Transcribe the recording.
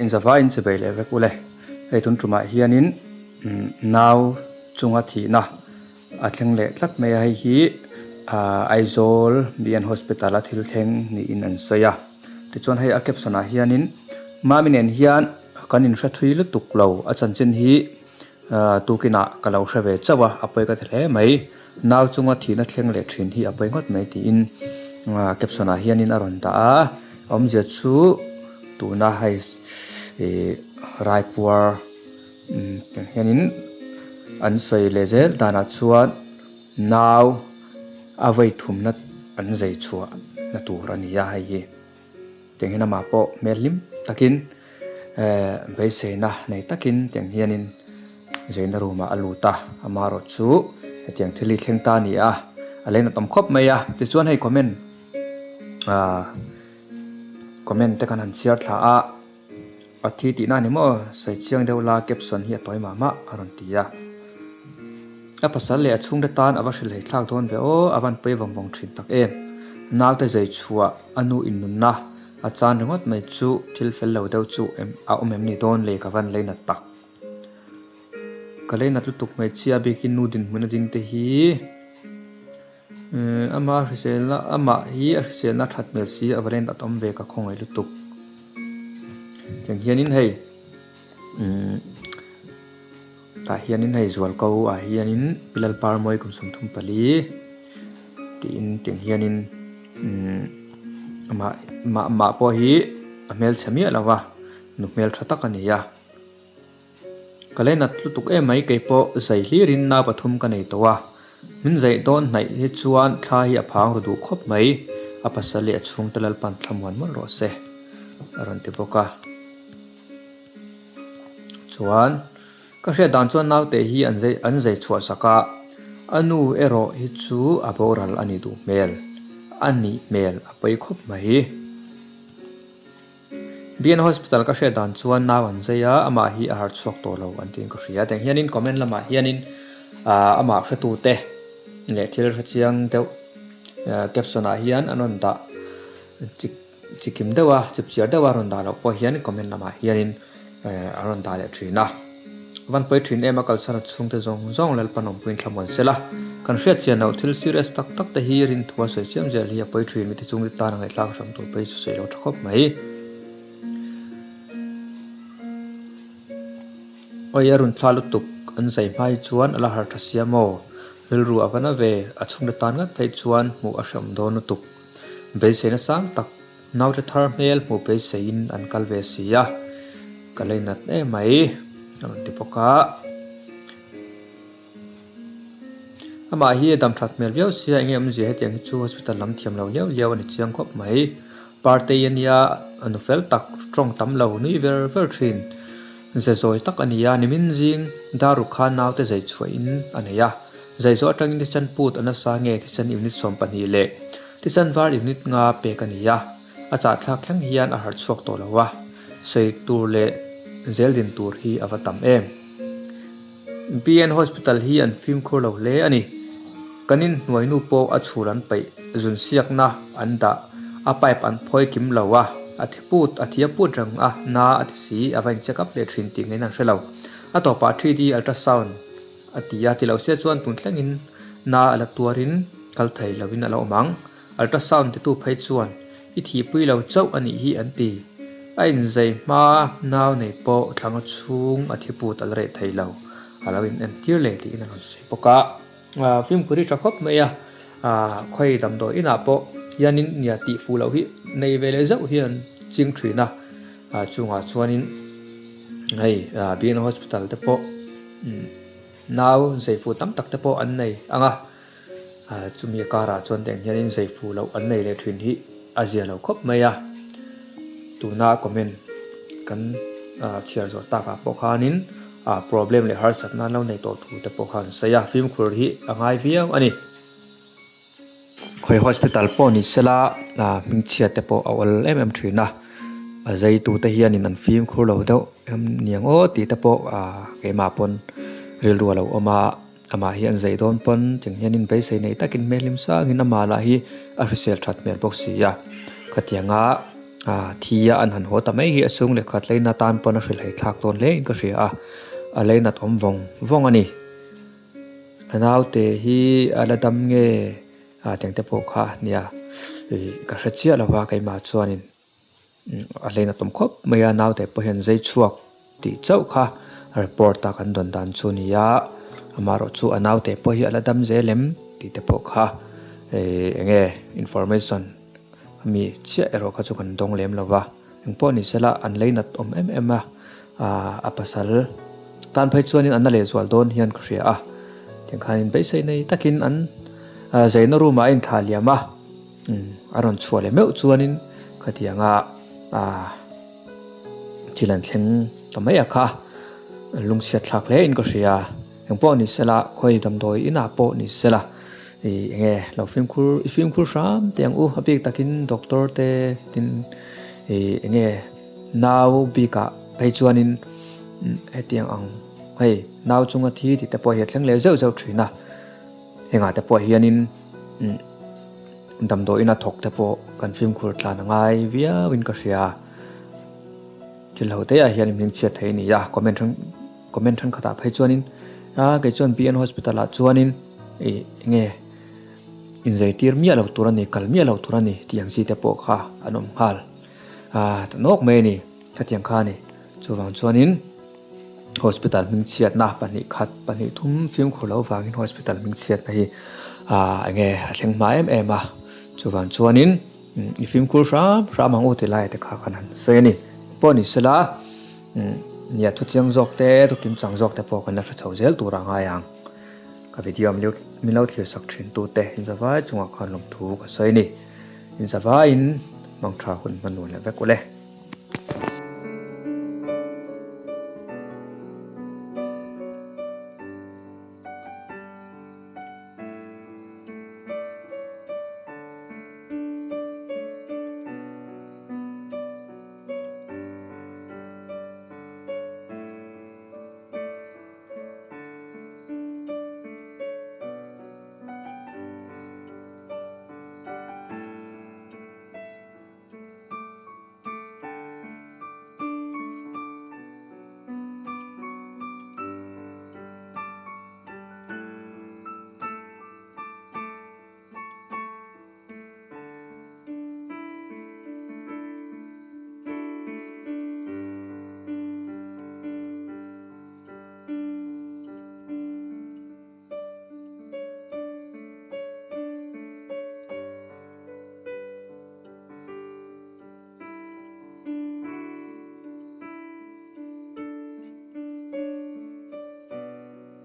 Inzavai in chibei leh vek ule. Hei tun tumah hianin nau chunga thihna a thleng leh tlat mai a, hei hi Aizawl BN Hospital a thil thleng niin an sawi a. Tichuan hei a caption ah hianin Mami nen hian kan inhre thui lutuk lo, a chanchin hi tukinah ka lo hre ve chauh a, a pawi ka ti hle mai. Nau chunga thihna thleng leh thin hi a pawi ngawt mai tiin caption ah hianin a rawn dah a, awmzia chu tuna hei ih raipuar tiang hianin an sawi leh zel danah chuan nau a vei thumna an zai chhuah na tur a ni a hei hi. Tiang hian amah pawh hmel hlim takin ehh beiseina nei takin tiang hianin zeina room ah a lut a, amaherawh chu hetiang thil hi thleng ta a ni a, a leng a tam khawp mai a, tichuan hei comment ahh comment te khan han chhiar thla a, a thi tihna a ni maw sawi chiang deuh la caption hi a tawi mah mah a rawn ti a, a pasal leh a chhungte tan a va hrilhei thlak dawn ve aw a van pawi vawng vawng thin tak em, naute zai chhuah. A nu innunna a chan ringawt mai chu thil fel lo deuh chu em a awm em ni dawn le ka van lei nat tak. Ka lei nat lutuk hmeichhia bikin nu dinhmun a ding te hi ama hriselna amah hi a hriselna that hmel si a va lei nat awm ve ka khawngaih lutuk. Tiang hianin hei umm tah hianin hei zualko ah hianin Pilal Parmawi kum 34 tiin tiang hianin umm amah mah mah pawh hi a hmelchhe miah lo va nu hmeltha tak a ni a ka leinat lutuk em mai kei pawh zai hlirin nau pathum ka nei tawh a min zaih dawn hnaih hi chuan thla hi a phang ru duh khawp mai a pasal leh a chhungte lalpan thlamuan mawlh rawh se a rawn ti bawk a. Chuan ka hriat dan chuan naute hi an zai an zai chhuah sak a, a nu erawh hi chu a boral a ni duh hmel a nih hmel a pawi khawp mai. BN Hospital ka hriat dan chuan nau an zai a, amah hi a harh chhuak tawh lo an tiin ka hria. Tiang hianin comment lamah hianin ah amah hretute leh thil hrechiang deuh caption ah hian an rawn dah chik. Chikim deuh a, chipchiar deuh a rawn dah loh pawh hian comment lamah hianin a rawn dah leh thin a. Van pawi thin em a kalsan a chhungte zawng zawng Lalpan awmpuiin thlamuan se la. Kan hriat chian loh thil serious tak tak te hi rinthua sawi chiam zel hi a pawi thin mite chungte tan a ngaihthlak hram tur pawh hi chu sawi lo tha khawp mai. Awi a rawn thla lutuk an zai hma hi chuan a la har tha sia maw? Rilru a va na ve, a chhungte tan ngat phei chuan hmuh a hreawm dawn lutuk. Beiseina sang tak naute thar hmel hmuh beiseiin an kal ve si a, ka lei nat em mai a rawn ti bawk a. Amah hi a dam that hmel viau sia enge awmzia hetiang hi chu hospital lam thiam lo liau liau a ni chiang khawp mai. Partei a nia a nu fel tak tawng tam lo nui ver ver thin. Ze zawi tak a ni a, nimin zing daruk khan naute zai chhuahin a nei a. Zai zawh atangin thisen put a nasa nge thisen unit 12 leh thisen var unit nga pek a ni a, a chahthlak thleng hian a harh chhuak tawh lo a, sawi tur leh zel din tur hi a va tam em. BN Hospital hi an fimkhur lo hle a ni. Kan inhnuai nu pawh a chhul an paih, zun siakna an dah, a pipe an phawi kim lo a, a thi put, a thi a put reng a, na a ti si, a va in check up leh thin tih ngeiin an hre lo. A tawpah 3D ultrasound a ti a, ti lo sia chuan tun thlengin na a la tuarin kal thei lovin a la awm ang. Ultrasound titu phei chuan i thihpui lo chauh a nih hi an ti. A inzei hma nau nei pawh thlanga chhung a thiput a la reh thei lo, a lo in entir leh tiin a rawn sawi bawk a. Fimkhur hi tha khawp mai a, khawi damdawi inah pawh hianin nia tih fuh loh hi nei ve leh zauh hian ching thin a, chungah chuanin hei BN Hospital te pawh nau zei fuh tam tak te pawh an nei ang a. Chumi a karah chuan tiang hianin zei fuh loh an nei leh thin hi a zia lo khawp mai a, tuna comment kan chhiar zawh takah pawh khanin problem leh harsatna an lo nei tawh thu te pawh kha an sawi a, fimkhur hi a ngai viau a ni. Khawi hospital pawh ni sela hmingchhia te pawh a awl em em thin a, a zeitute hianin an fimkhur lo deuh em niang aw tih te pawh keimah pawn rilru a lo awm a. Amah hi an zei dawn pawn tiang hianin beisei nei takin hmel hlim sangin amah lah hi a hrisel that hmel bawk si a. Khatianga Ah thi a an han haw ta mai hi a chhung leh khat leina tan pawn a hrilhhei thlak dawn hle in ka hria a, a leinat awm vawng vawng a ni. A naute hi a la dam nge ah tiang te pawh kha nia ih ka hre chiah lo va keimah chuanin a leinat awm khawp mai a naute pawh hian zai chhuak tih chauh kha report a kan dawn dan chu a ni a, amaherawh chu a naute pawh hi a la dam zel em tih te pawh kha ih eng nge information ami chiah erawh kha chu kan dawng lem lo va, engpawh ni sela an leinat awm em em a, ah a pasal tan phei chuanin an na lehzual dawn hian ka hria a, tiang khanin beisei nei takin an zaina room ah a inthlah liam a, a rawn chhuah leh meuh chuanin khatianga ah. Thil an thleng ta mai a kha, lungchhiat thlak hle in ka hria. Engpawh ni sela, khawi damdawi inah pawh ni sela, ih eng nge lo fimkhur, i fimkhur hram teh ang u. A bik takin doctor te tin ih eng nge nau bikah phei chuanin hetiang ang hei nau chunga thi tih te pawh hi a thleng leh zeuh zeuh thin a. Hengah te pawh hianin damdawiin a thawk te pawh kan fimkhur tlan a ngai viau in ka hria. Thil ho te ah hian hming chhiat thei a ni a, comment then comment thenkhatah phei chuanin a kei chuan BN hospital ah chuanin ih enge inzeitir miah lo tur a ni kal miah lo tur a ni tih ang chi te pawh kha an awm nghal a ta nawk mai a ni khatiang kha a ni chuvang chuanin. Hospital hming chhiatna pahnih khat pahnih thum fimkhur loh vangin hospital hming chhiatna hi aah eng nge a thleng hma em em a chuvang chuanin i fimkhur hram hram ang u ti lai te kha kan han sawi a ni pawh ni sela nia thu chiang zawk te thu kim chang zawk te pawh kan la hre chho zel tur a ngai ang ka video min lo thlir sak thin tu te inzavai chungah khan lawmthu ka sawi a ni inzavaiin mangtha hun hmanun leh vek ule.